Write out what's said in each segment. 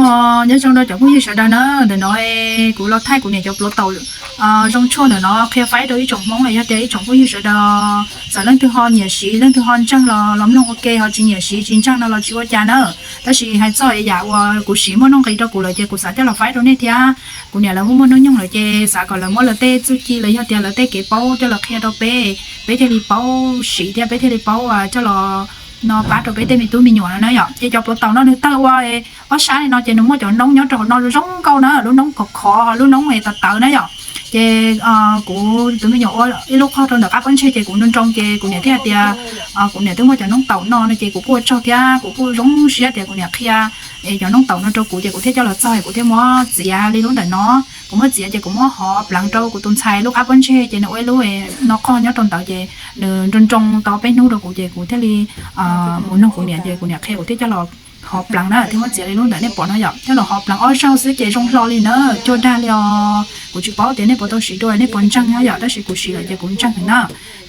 Nyob zoo rau cov phooj ywg sawv daws na, ntawm no kuv los thaij kuv niam cov pluav taum zoo tshuaj ntawm no qhia faib rau ib tsoom Hmoob, yog tias ib tsoom phooj ywg sawv daws txawm leej twg ho nyiam siv, leej twg ho ntseeg los los mloog ua ke, ho tsis nyiam siv tsis ntseeg no los tsis ua cas na. Tab sis hais txog yam uas kuv siv muaj nuj nqis rau kuv lawm ces kuv xav coj los faib rau nej thiab. Kuv niam lawv muaj muaj hnub nyoog lawm ces xav kom lawv muab lawv tej txuj ci los yog tias lawv tej kev paub coj los qhia rau peb, peb thiaj li paub siv thiab peb thiaj li paub coj los no pab rau peb tej me tub me nyuam no na yom. Ces cov pluav taum no nws tawg ua ob sab li no ces nws muaj cov noob nyob rau hauv no zoo nkauj na, lub noob khov khov, lub noob tawv tawv na yom. Ces kuv tus me nyuam ua ib lub qhov rau ntawm qab pob ntseg ces kuv nroo nroo ces kuv niam thiaj hais tias, kuv niam twb muaj cov noob taum no no ces kuv kuj ua tsaug thiab kuv kuj zoo siab tias kuv niam qhia cov noob taum no rau kuv ces kuv thiaj coj los txog kuv thiaj muab txiav li lub ntawm no. Kuv muab txiav ces kuv muab hov pleev rau kuv tus ntxhais lub qab pob ntseg ces nws ua ib lub no qhov nyob rau ntawd ces nws nroo nroo tau peb hnub rau kuv ces kuv thiaj li mus nug kuv niam ces kuv niam qhia kuv thiaj coj los hov pleev na thiaj muab txiav li lub ntawm nej pom no yom. Coj los hov pleev ob zaug xwb ces zoo hlo li na, cuag dag li os. Kuv tsis paub tias nej puas tau siv dua, nej puas ntseeg no yom, tab sis kuv siv lawm ces kuv ntseeg na.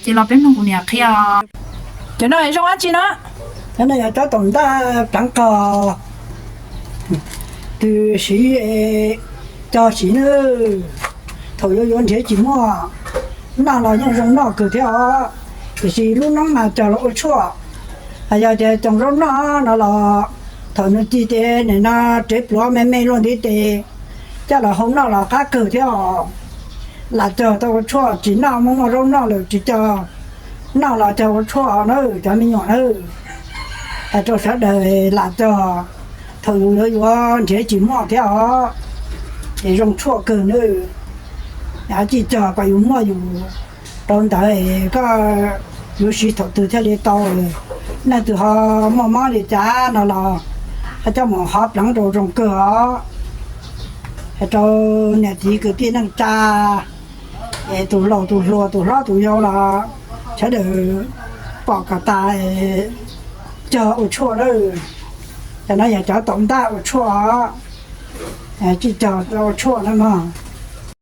Ces los peb mloog kuv niam qhia. Cov no zoo dab tsi no? Cov no yog cov taum ntaj pleev qog, twg siv cog siv na. Thaum yuav yuav nrhiav tsis muaj, noj los yeej zoo noj kawg thiab os. Tiam sis lub noob mas cog los ua tshuaj, yog tias cog zaub noj no los thaum nws ci ces nim no rev pluav me me luaj ntiv tes, coj los hau noj los qab kawg thiab os. Lam cog tau ua tshuaj, tsis noj muaj muaj zaub noj lawm tsis cog, noj los cog ua tshuaj na cov me nyuam na. Hais rau sawv daws lam cog, thaum yus yuav yuav nrhiav tsis muaj thiab os, ces zoo tshuaj kawg na. Tsis cog kom yus muaj yus rau ntawd, koj yuav siv thaum twg thiaj li tau. Leej twg ho muaj mob li cas no los ho coj mus hov pleev rau zoo kawg os. Hais rau niam txiv kwv tij neej tsa, tus laus tus hluas tus hlob tus yau los sawv daws pom kom tas, cog ua tshuaj lawm. Cov no yog cov taum ntaj ua tshuaj os, tsis cog ua tshuaj na mog.